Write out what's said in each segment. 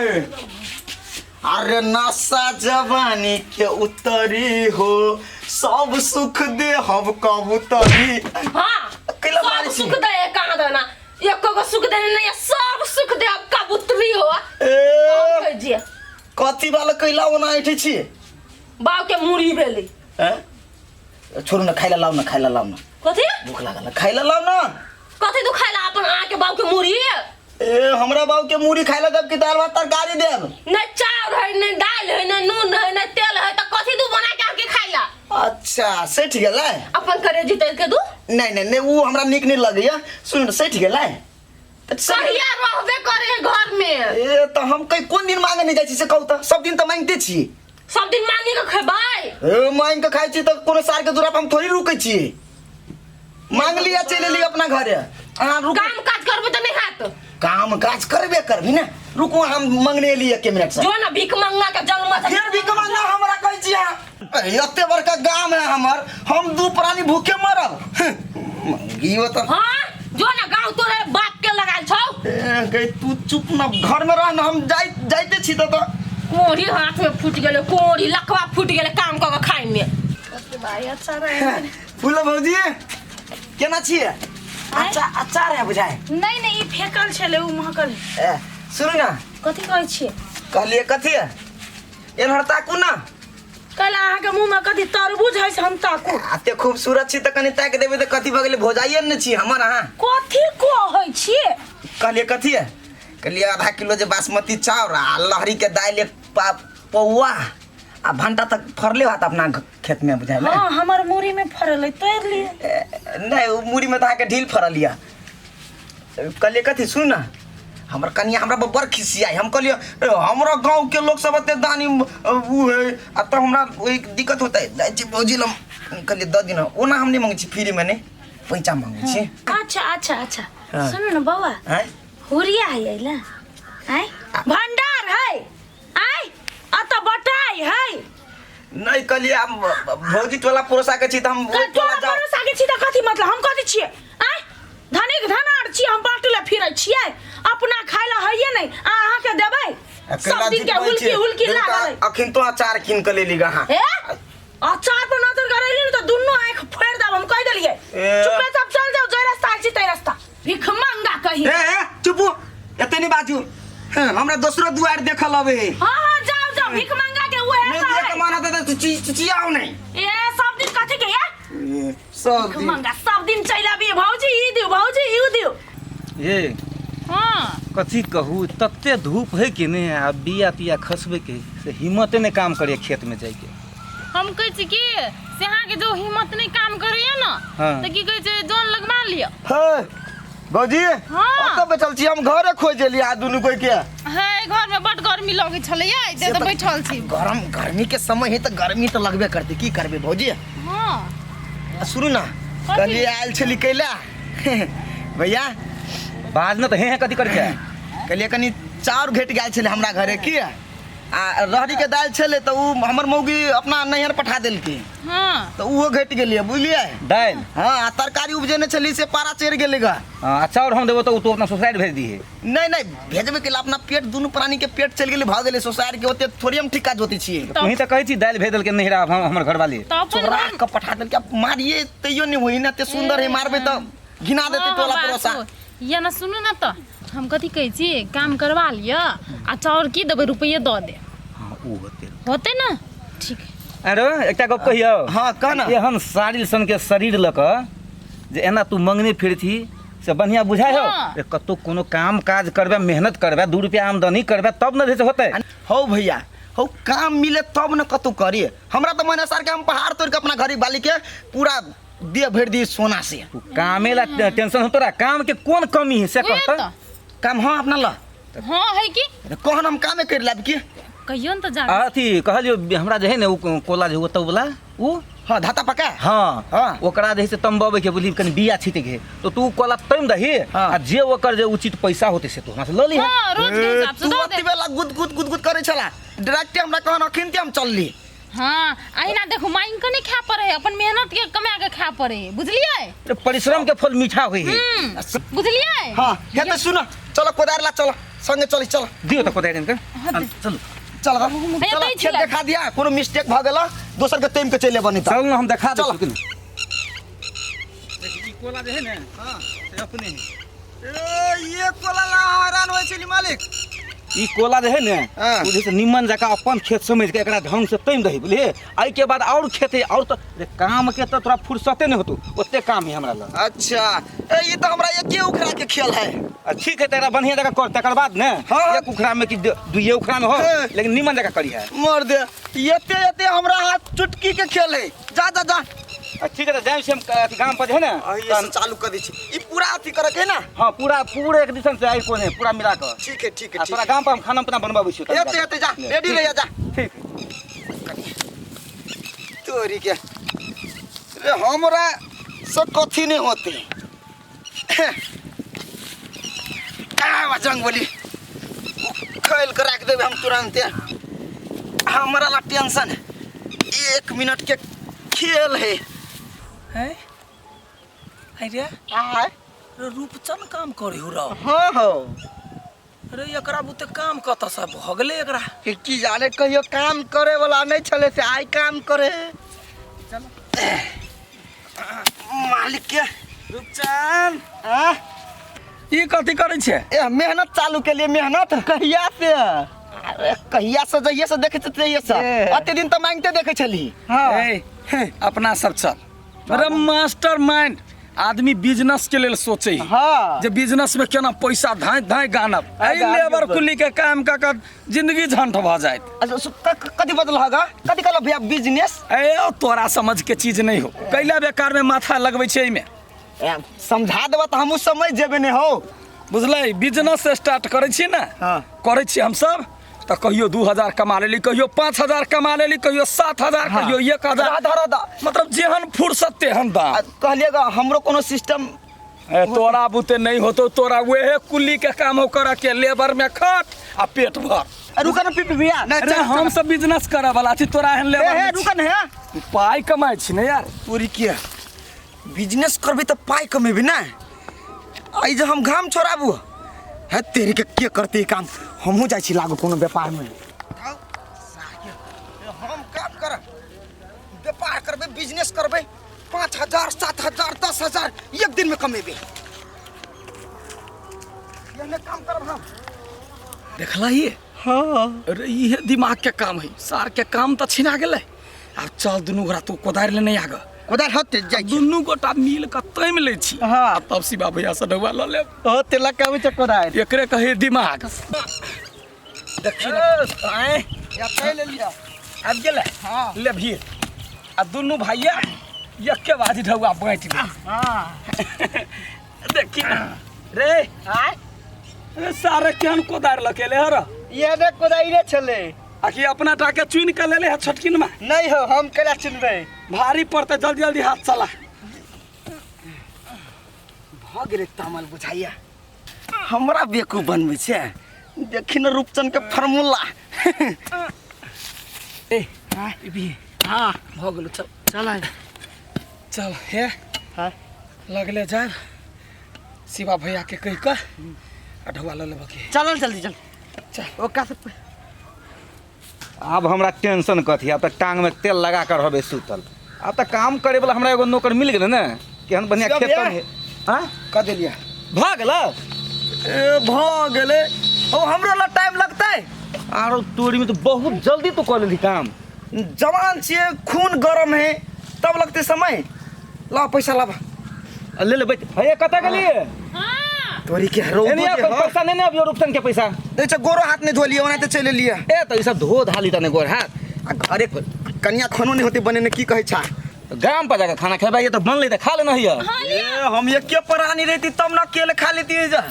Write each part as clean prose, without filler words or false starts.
ए, अरे नशा जवानी के उतरी हो, सब सुख दे हम कबूतरी। हाँ। कैला सब मारै छी? सुख दे कहाँ देना, एको गो सुख देने नहीं है, सब सुख दे अब कबूतरी हो। ए कह दिए। कथी वाला कैला ओना ऐठे छी? बाप के मुड़ी भेली। हैं? छोड़ू ना, खाइला लाउ ना, खाइला लाउ ना। कथी? भूख लागल है, खाइला लाउ ना। कथी तू खाइला अपन आके बाप के मुड़ी? ए, हमरा बाबू के मुड़ी खाइला देब कि दाल भात तरकारी देब? नहीं चाउर है, नहीं दाल है, नहीं नून है, नहीं तेल है, तो कथी तू बना के आके खाइला? अच्छा, सठि गेलै। अपन करेजी तोड़ के दू। नहीं नहीं नहीं, वो हमरा नीक नहीं लगैया। सुन न, सठि गेलै तऽ सठि। कहिया रहबे करे है घर में? ए, तऽ हम कहीं कोन दिन मांगे नहीं जाइ छी से कहू तऽ? सब दिन तऽ मांगिते छी। सब दिन मांगे के खेबै? ए, मांगि के खाइ छी तऽ कोनो सार के दूरा पर हम थोड़ी रुकै छी। मांग लिया, चलि एली अपना घरे, अहाँ रुकू। काम काज करबै तऽ नहीं हैत। काम काज करबे करबी ने, रुकू, हम मंगने एली एक मिनट से। जो ना भीख मंगा के जन्म से। फिर भीख मंगा हमरा कहै छी अहाँ? अरे, एते बड़का गाम है हमर, हम दू प्राणी भूखे मरब? हं, मंगियो तऽ। हाँ, जो ना गाँव तोरे बाप के लगाल छौ। ए, गई तू चुप न, घर में रह न, हम जाई जाइते छी तऽ। कोढ़ी हाथ में फूट गेलै, कोढ़ी लकवा फूट गेलै काम कऽ के खाइ में। भाई अच्छा रहे। फूलो भौजी, केना छियै? अच्छा, अचार है बुझाय। नहीं नहीं, ई फेकल छलै, उ महकल। ए, सुनू ना। कथी कहै छियै? कहलियै कथी है, एनहर ताकू ना। काल्हि अहाँके मुँहमे कथी तरबूज है से हम ताकू? एते खूबसूरत छी तऽ कनि ताकि देबै तऽ कथी भऽ गेलै? भौजाइए ने छी हमर अहाँ। कथी कहै छियै? कहलियै कथी है, कहलियै आधा किलो जे बासमती चाउर आ लहरी के दालि एक पौआ आ भंटा तक फड़ले होत अपना खेत में बुझाइल? हाँ, हमर मूड़ी में फड़ल है, तोड़ लिए। नहीं, ओ मूड़ी में तऽ अहाँके ढील फड़ल यऽ। कहलियै कथी, सुन ना, हमर कनिया हमरा पर बड़ खिसियाइ। हम कहलियै, ए, हमरा गाँव के लोग सब एते दानी उ है आ तऽ हमरा ओहि दिक्कत होतै। जाइ छी भौजी लग, कहलियै दऽ दिना। ओना हम नहि मङ्गै छी फ्रीमे, नहि पैसा मङ्गै छी। अच्छा अच्छा अच्छा। हाँ। सुनू ने बौआ। आँय? हुरिया है अइला आँय, भंडार है आँय, अतऽ बटाइ है। नहि, कहलियै आब भौजी टोला पड़ोसा के छी तऽ हम ओहि टोला टोला जाउ। पड़ोसा के छी तऽ कथी मतलब? हम कथी छियै आँय? धनिक धनार छियै हम, बाँटै लए फिरै छियै। अपना खाय लए हइए नहि आ अहाँके देबै। सब दिन के हुलकी हुलकी लागल है। अखन तो अचार कीन के लेली गा। हे, अचार पर नजर गड़ैली ने तऽ दुनू आँखि फोड़ि देब, हम कहि देलियै। ए। चुपे चाप चल जाउ, जै रास्ता आयल छी तै रास्ता। भिख मंगा कही। ए, ए, चुपू, एते नहि बाजू। हँ, हमरा दोसरो दुआरि देखल अबै है। हाँ हाँ, जाओ जाओ, भीख मंगा के उहे नहि तऽ दिया है। के माना तऽ चिचियाउ नहि। ए, सब दिन कथी के ये? ए, सब भीख दिन मंगा सब दिन चलि आबी, भौजी ई दियौ, भौजी ई दियौ। ए। हाँ। कथी कहू, तते धूप है कि नहि, आ बिया तिया खसबै के से हिम्मते नहि काम करे खेत में जाइके। हम कहै छी कि से अहाँके जो हिम्मत नहि काम करैया ने, हाँ। तऽ की कहै छै, जन लगवा लिअ। हे भौजी। हाँ। ओतऽ बैठल छी, हम घरे खोज एलियै आ दुनू कोई के। हे, घर में बड गर्मी लगै छलैया, एते तऽ बैठल छी। गरम गर्मी के समय है तऽ गर्मी तऽ लगबे करतै, की करबै भौजी? हाँ। आ सुनू ना। कथी? कहलियै आयल छली कैला भैया। बाज ने तऽ हे हे कथी करके। कहलियै कनि चाउर घटि गेल छलै हमरा घरे की, आ रहरी के दालि छलै तऽ उ हमर मौगी अपना नैहर पठा देलकै। हाँ। तऽ उहो घटि गेलियै, बुझलियै? दालि। हाँ, आ तरकारी उपजेने छली से पारा चढ़ि गेलै गा। हाँ, आ चाउर हम देबो तऽ उ तू अपना सोसाइटी भेज दीहे। नहीं नहीं, भेजबे के अपना पेट, दुनू प्राणी के पेट चलि गेलै, भऽ गेलै। सोसाइटी के ओते थोड़ी हम ठिका जोतै छियै। तुही तऽ कहै छी दालि भेज देलकै नैहरा हमर घरवाली। तऽ अपन चोरा के पठा देलकै, आब मारिए तैयो नहि होई ने, एते सुंदर है, मारबै तऽ घिना देतै हाँ, टोला हाँ, पड़ोसा। बात या ना। सुनू ना, तऽ हम कथी कहै छी, काम करवा लिअ आ चाउर की देबै, रुपैए दऽ दे। हाँ, उ होतै। होतै ने, ठीक है। अरे, एकटा गप कहियौ? हाँ, कह ना। एहन सारिल सन के शरीर लऽ कऽ जे एना तू मंगने फिरथी से बढ़िया बुझाइ हो? हाँ। ए, कतौ कोनो काम काज करबे, मेहनत करबे, 2 रुपया आमदनी करबे, तब ने जे से होतै। हौ भैया हौ, काम मिले तब ने कतौ करी। हमरा तऽ मने सार के हम पहाड़ तोड़ के अपना घरी बाली के पूरा देह भरि दी सोना से। तू कामे ला टेंशन हो तोरा? काम के कोन कमी है से उहे कहता। तऽ। काम हाँ अपना ला। हाँ है की। कहन हम कामे कर लाब की। कहियो ने तऽ जा। आ, अथी कहलियो, हमरा जे है ने उ कोला जे ओतऽ वाला उ। हाँ, धाता पका। हाँ। हाँ। ओकरा जे है से तमबबै के बुझली, कनि बिया छिटै के, तो तू कोला तम दही। हाँ। आ जे ओकर जे उचित पैसा होतै से तू हमरा से लऽ लिहे। हाँ, रोज के हिसाब से तू दऽ दे। अति बेला गुद गुद गुद गुद करै छला, डायरेक्टे हमरा कहन अखिन ते हम चलली। हाँ, अहिना देखू, मांगि के नहीं खाय पड़े है, अपन मेहनत के कमा के खाय पड़े है, बुझलियै? तो परिश्रम के फल मीठा होइ है। बुझलियै? हाँ, हे तऽ सुन, चलो कोदार ला चलो संगे चली चलो दियो तऽ कोदारि आनि कऽ चलू चल भैया, चल दै खेत छलै। देखा दिया कोनो मिस्टेक भऽ गेल दोसर के तैम के चलि बनी चल ना हम देखा चल। दै छी ई कोला जे है ने से अपने है ए ये कोला ला हैरान होइ छली मालिक ई कोला जे है ने हाँ। ओ जे से निमन जकाँ अपन खेत समझ के एकरा ढंग से तैम दही बुझलिए एहि के बाद और खेत है और तो रे काम के तो तोरा फुर्सते नहीं होतो ओते काम है हमरा लग अच्छा ए ई तो हमरा एके उखड़ा के खेल है आ ठीक है तेरा बढ़िया जगह कर तकर बाद ने हाँ, हाँ। एक उखड़ा में कि दुइये उखड़ा में हो हाँ। लेकिन निमन जगह करी है मर दे एते एते हमरा हाथ चुटकी के खेल है जा जा जा आ ठीक है तो जाए से हम अथी गाम पर जे है ना अही से चालू कर दै छी ई पूरा अथी करे के है ना हाँ पूरा पूरे एक दिसन से आई कोन है पूरा मिला कर ठीक है ठीक है आ ठीक तोरा गाम पर हम खाना पीना बनबाबै छियो है एते एते जा रेडी रहिया जा ठीक तोरी के रे हमरा से कथी नहीं होते आ बजरंग बोली खोल के रख देबे हम तुरंते हमरा ला टेंशन एक मिनट के खेल है हैं अरे आय रे रूपचन काम करे हो रहो हाँ हो अरे एकरा बुते काम कत से भऽ गेलै एकरा कि की जाने कहियो काम करे वाला नहीं छले से आई काम करे मालिक के रूपचन आ? ई कथी करै छै ए मेहनत चालू के लिए मेहनत कहिया से अरे कहिया से जहिया से देखे तहिया से ए। अते दिन तो मांगते देखे छली हाँ ए, हे, अपना सब चल अरे मास्टर माइंड आदमी बिजनेस के लेल सोचे है हाँ जे बिजनेस में केना पैसा धाय धाय गानब एहि गानब। लेबर कुली के काम कऽ कऽ जिंदगी झंठ भऽ जायत अच्छा, कथी बदल होगा कथी कहल भैया बिजनेस ए तोरा समझ के चीज नहीं हो कैला बेकार में माथा लगबै छै एहिमे समझा देबा तऽ हमहूँ समझ जेबै ने हो बुझलै बिजनेस स्टार्ट करै छी ने हाँ। करै छी हमसब तऽ कहियो 2000 कमा लेली कहियो 5000 कमा लेली कहियो 7000 हाँ। कहियो 1000 राधा राधा मतलब जेहन फुर्सत तेहन दाम आ, कहलिएगा हमरो कोनो सिस्टम ए, तोरा बुते नहीं होतो तोरा वेहे कुली के काम हो कर के लेबर में खट आ पेट भर रुक न पीपी भैया नहीं अरे हम सब बिजनेस करे वाला छी तोरा एहन ए लेबर हे नहि रुक न हे छी। पाइ कमाइ छी ने यार तोरी के बिजनेस करबी तऽ पाइ कमेबी ना आई जे हम घाम छोड़ाबू है तेरी के करते काम हमहूँ जाइ छी लागू कोनो व्यापार में हम काम करब व्यापार करबै बिजनेस करबै 5000 7000 10,000 एक दिन में कमेबै एहने काम करब हम देखला ही हाँ अरे इहे दिमाग के काम है सार के काम तऽ छिना गेलै आब चल दुनू गोरा तू कोदारि लेने आग कोदारि होते जाइ छी दुनू गोटा मिल कऽ तैम लै छी हाँ। आ तब शिवा भैया से डौआ लऽ लेब होते लग के आबै छै कोदारि एकरे कहे दिमाग देखी ना आँय या कहि लेलियै आबि गेलै हाँ। ले भीड़ आ दुनू भैया एके बाजी ढौआ बाँटि दे हाँ देखी ना रे आय अरे सारे केहन कोदारि लऽ के एलै हर इहे ने कोदारिये छलै आ कि अपना टाके चुनि कऽ लेले है छोटकिन में नहीं हो हम केला चुनबै भारी पड़तै जल्दी जल्दी हाथ चला भऽ गेलै तामल बुझाइया हमरा बेकूफ बनबै छै देखी ने रूपचंद के फार्मूला ए भी हाँ भऽ गेलो चल चल चल हे हाँ लगले जाए शिवा भैया के कहि कऽ आ ढौआ लऽ लेबऽ के चल जल्दी चल चल। ओकरा से आब हमरा टेंशन कथी आब तऽ टांग में तेल लगा कर रहबै सुतल आब तऽ काम करे वाला हमरा एगो नौकर मिल गेलै ने केहन बढ़िया शिवा खेत भैया। है हाँ कऽ देलियै भऽ गेलै ए भऽ गेलै ओ हमरो लग टाइम लगतै आरो तोरी में तऽ बहुत जल्दी तू कऽ लेली काम जवान छियै खून गरम है तब लगतै समय ला पैसा लाबा आ ले ले बैठ हे कतऽ गेलियै हाँ तोरी के रौदो एने जे अपन हौ। पैसा नहि ने अबियो रूपचंद के पैसा दै छै गोरो हाथ नहि धोलियै ओनाहिते चलि एलियै ए तऽ ई सब धो धाली तने गोर हाथ आ घरे कनिया खानो नहि होतै बनेने की कहै छा गाम पर जाके खाना खेबै ये तऽ बनलै तऽ खा लेना हिय हाँ ए लिअ हम एके प्राणी रहिती तब न अकेले खा लेती जा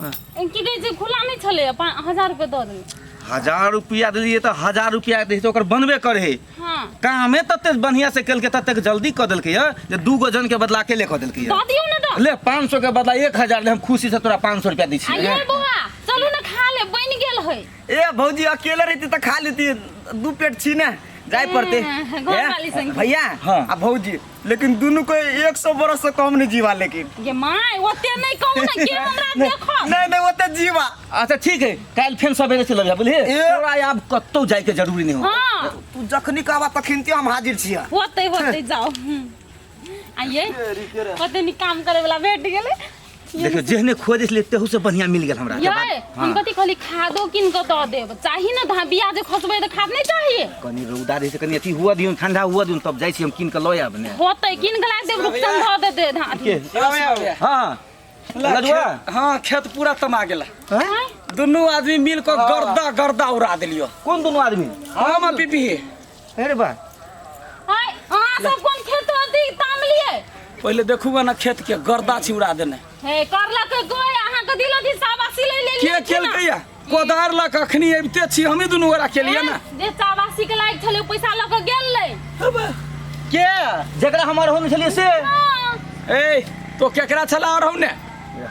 की कहै छै खुला नहि छलै 1000 रुपया दऽ देबै 1000 रुपया देलियै तऽ 1000 रुपया दै तऽ ओकर बनबे करे है हाँ कामे तते बढ़िया से केलकै ततेक जल्दी कऽ देलकै ये जे दू गो जन के बदला अकेले कऽ देलकै ये दऽ दियौ ने तऽ ले 500 के बदला 1000 ले हम खुशी से तोरा 500 रुपया दै आ छियै ये बौआ चलू ने खा ले बनि गेल है ए भौजी अकेले रहती तऽ खा लेती दू पेट छी ने जाय पड़ते घरवाली संगे। भैया हाँ। आ भौजी लेकिन दुनू को 100 बरस से कम नहीं जीवा लेकिन। ये my ओते नहीं कहू ना के हमरा देखो। नहीं नहीं ओते जीवा। अच्छा ठीक है, काल्हि फेन सवेरे चलब जा, बुझलिए? ए। तोरा आब कतौ जाय के जरूरी नहीं हो। हाँ। तू जखनी कहबा तखन हम हाजिर छियै। होते होते जाओ। आइए कते नी काम करे वाला भेट गेलै। देखियो जेहने खोजे छलियै तेहू से बढ़िया मिल गेल हमरा। ये हम कथी कहली खादो कीन के दऽ देब चाही ना, धान बिया जे खसबै तऽ खाद नहीं चाहिए। कनी रौदा रहै छै, कनी अथी हुआ दियौ, ठंडा हुआ दियौ, तब जाइ छी हम कीन के लऽ आयब ने। होतै कीन के ला देब, रुपचन धऽ दे दे धान। के? हाँ लजुआ। हाँ खेत पूरा तमा गेला। हैं? दुनू आदमी मिल के गर्दा गर्दा उड़ा देलियो। कोन दुनू आदमी? हम आ बीबी। अरे बा हाय अहाँ सब कोन खेत अथी तामलियै? पहिले देखू ना खेत के गर्दा छी उड़ा देने। हे करलक गोय अहाँ के दिल अथी शाबाशी ले ले। के केलकै या? कोदार लऽ के अखनी अबिते छी हमही दुनू गोरा केलियै ना। जे शाबाशी के लायक छलै पैसा लऽ के गेल लै। के जकरा हमर होने छलियै से? ए तो केकरा छला और हमने?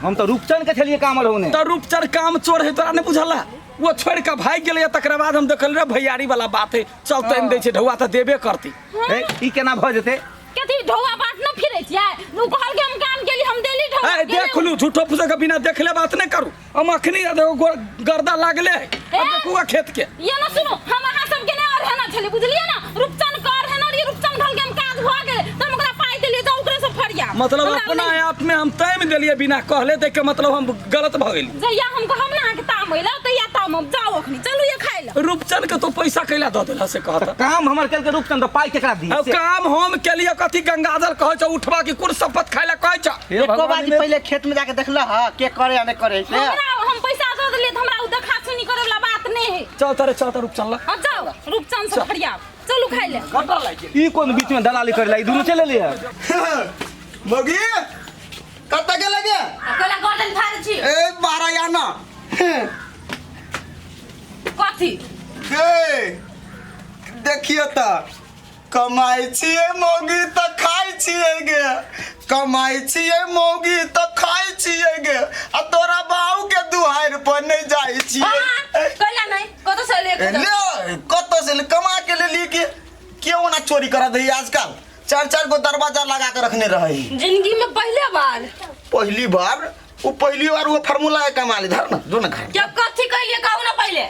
हम तो रूपचंद के छलियै काम और होने। तो रूपचंद काम चोर है तोरा नहीं बुझला? वो छोड़ के भाग गेलै तकरा बाद हम देखल रे भैयारी वाला बात है, चल तैन दै छै ढौआ तऽ देबे करती। ए ई केना भऽ जेतै? कथी ढौआ बात न फिरै छियै? उ कहल के हम काम केली हम देली ढौआ। ए देख लू झूठो फूसो के बिना देखले बात नहीं करू। हम अखनी देखो गर्दा लागले है। अब देखू खेत के। ये ना सुनो हम अहाँ सब के नै और हेना छली बुझलियै ना? रूपचंद कर हेना ये रूपचंद कहल के हम काज भऽ गेलै त हम ओकरा पाइ देलियै त ओकरे से फरिया। मतलब अपना आप में हम टाइम देलियै बिना कहले देख के मतलब हम गलत भऽ गेली। जहिया हम कहब ना अहाँके ताम होइला तहिया ताम हम जाओ अखनी चलू ये खाइ लए। रूपचंद के तो पैसा कैला दऽ देला से कहत। काम हमर केलकै रूपचंद तऽ पाइ केकरा दी? अब काम हम केलियै कथी गंगाजल कहै छ उठवा की कुर शपथ खाइ ला कहै छ। एको बार पहिले खेत में जाके देखला ह के करे या नहीं करे से? हमरा हम पैसा दऽ देलियै तऽ हमरा उ देखा सुनी करे वाला बात नहीं है। चल तरे चल त रूपचंद ला। हां जाओ रूपचंद से फरिया चलू खाइ ले। घंटा लागि गेल। ई कोन बीच में दलाली करे ला? ई दुनू चलि एलियै। मौगी कतऽ गेलै गे? कोला गर्दन फाड़ै छी। ए बारह या ना। कथी? गे देखियो त कमाइ छियै मौगी त खाइ छियै गे, कमाइ छियै मौगी त खाइ छियै गे, आ तोरा बाबू के दुहारि पर नहीं जाइ छियै। कैला नहीं कतऽ से ले? ले कतऽ से ले? कमा के लेली कि क्यों ना चोरी करा दही आजकल? चार चार गो दरवाजा लगा के रखने रहे। जिंदगी में पहले बार। पहली बार वो पहली बार वो फार्मूला के कमा ले। धर ना जो ना घर। जब कथी कहलिए कहू ना पहले।